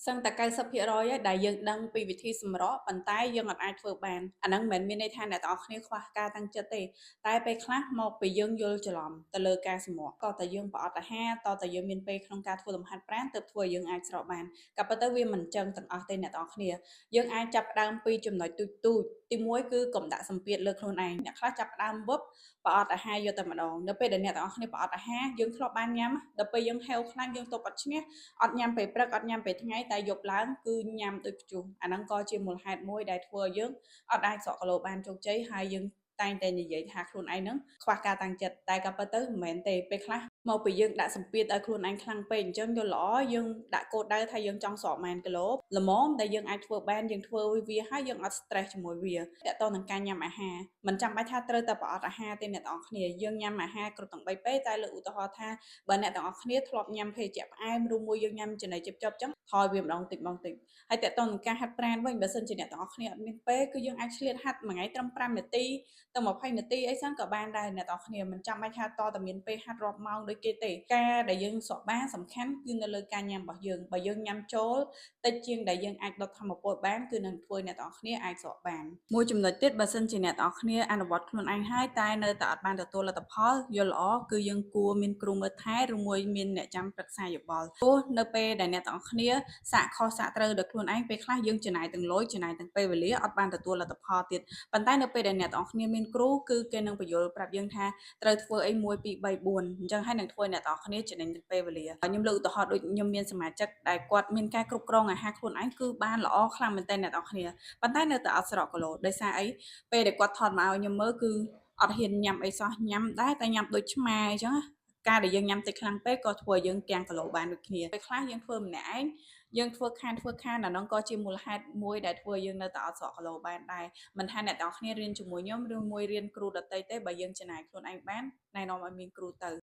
សឹងតែ90%ហើយដែលយើងដឹងពីវិធីសម្រកប៉ុន្តែយើងអត់អាចធ្វើបានអាហ្នឹងមិនមែនមានន័យថាអ្នកទាំងអស់គ្នាខ្វះការតាំងចិត្តទេតែពេលខ្លះមកពីយើងយល់ច្រឡំទៅលើការសម្រកក៏តែយើងប្រអត់អាហារតតែយើងមានពេលក្នុងការធ្វើលំហាត់ប្រាណទើបធ្វើឲ្យយើងអាចស្រកបានក៏ប៉ុន្តែវាមិនចឹងទាំងអស់ទេអ្នកទាំងអស់គ្នាយើងអាចចាប់ផ្ដើមពីចំណុចទូចទូចទីមួយគឺកុំដាក់សម្ពាធលើខ្លួនឯងអ្នកខ្លះចាប់ផ្ដើមវឹបប្រអត់អាហារយកតែម្ដងនៅពេលដែលអ្នកទាំងអស់គ្នាប្រអត់អាហារយើងធ្លាប់បានញ៉ាំដល់ពេលយើងហេវខ្លាំងយើងទប់អត់ឈ្នះអត់ញ៉ាំពេលព្រឹកអត់ញ៉ាំពេលថ្ងៃតែយប់ឡើងគឺញ៉ាំដូចព្យុះអាហ្នឹងក៏ជាមូលហេតុមួយដែលធ្វើឲ្យយើងអត់អាចស្រកគីឡូបានជោគជ័យហើយយើងតែងតែនិយាយថាខ្លួនឯងហ្នឹងខ្វះការតាំងចិត្តតែក៏ពិតទៅមិនមែនទេពេលខ្លះមកពីយើងដាក់សម្ពាធឲ្យខ្លួនឯងខ្លាំងពេកអញ្ចឹងយល់ល្អយើងដាក់គោលដៅថាយើងចង់ស្រកម៉ានគីឡូល្មមដែលយើងអាចធ្វើបានយើងធ្វើវាហើយយើងអត់ stress ជាមួយវាតើតនឹងការញ៉ាំអាហារមិនចាំបាច់ថាត្រូវតែប្រអត់អាហារទេអ្នកទាំងអស់គ្នាយើងញ៉ាំអាហារគ្រប់ទាំង3ពេលតែលើកឧទាហរណ៍ថាបើអ្នកទាំងអស់គ្នាធ្លាប់ញ៉ាំភេសជ្ជៈផ្អែមឬមួយយើងញ៉ាំចំណីជិបចប់ចឹងថយវាម្ដងតិចម្ដងតិចហើយតើតនឹងការហាត់ប្រាណវិញបើសិនជាអ្នកទាំងអស់គ្នាអត់មានពេលគឺយើងអាចឆ្លៀតហាត់មួយថ្ងៃត្រឹម5នាទីទៅ20នាទីអីសិនក៏បានដែរអ្នកទាំងអស់គ្នាមិនចាំបាច់ថាតតែមានពេលហាត់រាប់ម៉ោងដូចគេទេការដែលយើងស្រកបានសំខាន់គឺនៅលើការញ៉ាំរបស់យើងបើយើងញ៉ាំចូលតិចជាងដែលយើងអាចដុតធម្មពលបានគឺនឹងធ្វើអ្នកទាំងអស់គ្នាអាចស្រកបានមួយចំណុចទៀតបើសិនជាអ្នកទាំងអស់គ្នាអនុវត្តខ្លួនឯងហើយតែនៅតែអត់បានទទួលលទ្ធផលយល់ល្អគឺយើងគួរមានគ្រូមើលថែឬមួយមានអ្នកចាំប្រឹក្សាយោបល់ព្រោះនៅពេលដែលអ្នកទាំងអស់គ្នាសាកខុសសាកត្រូវដោយខ្លួនឯងពេលខ្លះយើងចំណាយទាំងលុយចំណាយទាំងពេលវេលាអត់បានទទួលលទ្ធផលទៀតប៉ុន្តែនៅពេលដែលអ្នកទាំងអស់គ្នាមានគ្រូគឺគេនឹងបញ្យល់ប្រាប់យើងថាត្រូវធ្វើអី1 2 3 4អញ្ចឹងហើយនឹងធ្វើអ្នកទាំងអស់គ្នាចំណេញទាំងពេលវេលាខ្ញុំលើកឧទាហរណ៍ដូចខ្ញុំមានសមាជិកដែលគាត់មានការគ្រប់គ្រងអាហារខ្លួនឯងគឺបានល្អខ្លាំងមែនទែនអ្នកទាំងអស់គ្នាប៉ុន្តែនៅតែអត់ស្រកគីឡូដោយសារអីពេលដែលគាត់ថតមកឲ្យខ្ញុំមើលគឺអត់ហ៊ានញ៉ាំអីសោះញ៉ាំដែរតែញ៉ាំដូចឆ្មាអញ្ចឹងការដែលយើងញ៉ាំតិចខ្លាំងពេកក៏ធ្វើឲ្យយើងគាំងគីឡូបានដូចគ្នាពេលខ្លះយើងធ្វើម្នាក់ឯងយើងធ្វើខានធ្វើខានអានោះក៏ជាមូលហេតុមួយដែលធ្វើយើងនៅតែអត់ស្រកគីឡូបានដែរមិនថាអ្នកទាំងអស់គ្នារៀនជាមួយខ្ញុំឬមួយរៀនគ្រូដទៃទេបើយើងចំណាយខ្លួនឯងបានណែនាំឲ្យមានគ្រូទៅ។